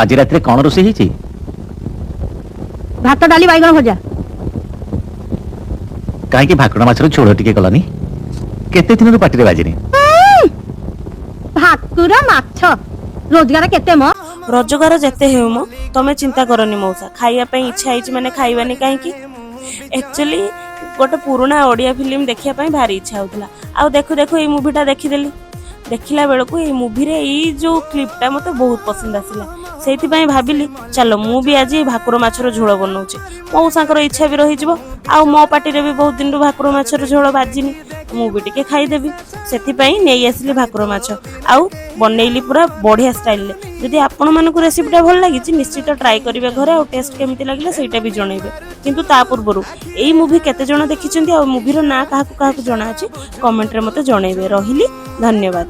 ଆଜି ରାତିରେ କଣ ରୋଷେଇ ହେଇଛି? ଭାତ, ଡାଲି, ବାଇଗଣ ଭଜା। କାହିଁକି ଭାକୁର ମାଛର ଝୋଳ ଟିକେ କଲନି? କେତେ ଦିନରୁ ପାଟିରେ ବାଜିନି। ଭାକୁର ମାଛ। ରୋଜଗାର କେତେ ମ? ରୋଜଗାର ଯେତେ ହେଉ ମ, ତମେ ଚିନ୍ତା କରନି ମଉସା। ଖାଇବା ପାଇଁ ଇଚ୍ଛା ହେଇଛି ମାନେ ଖାଇବାନି କାହିଁକି? ଆକ୍ଚୁଆଲି ଗୋଟେ ପୁରୁଣା ଓଡ଼ିଆ ଫିଲ୍ମ ଦେଖିବା ପାଇଁ ଭାରି ଇଚ୍ଛା ହଉଥିଲା ଆଉ ଦେଖୁ ଦେଖୁ ଏଇ ମୁଭିଟା ଦେଖିଦେଲି। ଦେଖିଲା ବେଳକୁ ଏଇ ମୁଭିରେ ଏଇ ଯୋଉ କ୍ଲିପଟା ମୋତେ ବହୁତ ପସନ୍ଦ ଆସିଲା। ସେଇଥିପାଇଁ ଭାବିଲି, ଚାଲ ମୁଁ ବି ଆଜି ଏଇ ଭାକୁର ମାଛର ଝୋଳ ବନଉଛି। ମଉସାଙ୍କର ଇଚ୍ଛା ବି ରହିଯିବ ଆଉ ମୋ ପାଟିରେ ବି ବହୁତ ଦିନରୁ ଭାକୁର ମାଛର ଝୋଳ ବାଜିନି, ମୁଁ ବି ଟିକେ ଖାଇଦେବି। ସେଥିପାଇଁ ନେଇ ଆସିଲି ଭାକୁର ମାଛ ଆଉ ବନେଇଲି ପୁରା ବଢ଼ିଆ ଷ୍ଟାଇଲରେ। ଯଦି ଆପଣମାନଙ୍କୁ ରେସିପିଟା ଭଲ ଲାଗିଛି, ନିଶ୍ଚିତ ଟ୍ରାଏ କରିବେ ଘରେ ଆଉ ଟେଷ୍ଟ କେମିତି ଲାଗିଲା, ସେଇଟା ବି ଜଣେଇବେ। କିନ୍ତୁ ତା ପୂର୍ବରୁ ଏଇ ମୁଭି କେତେ ଜଣ ଦେଖିଛନ୍ତି ଆଉ ମୁଭିର ନାଁ କାହାକୁ କାହାକୁ ଜଣା ଅଛି, କମେଣ୍ଟରେ ମୋତେ ଜଣେଇବେ। ରହିଲି, ଧନ୍ୟବାଦ।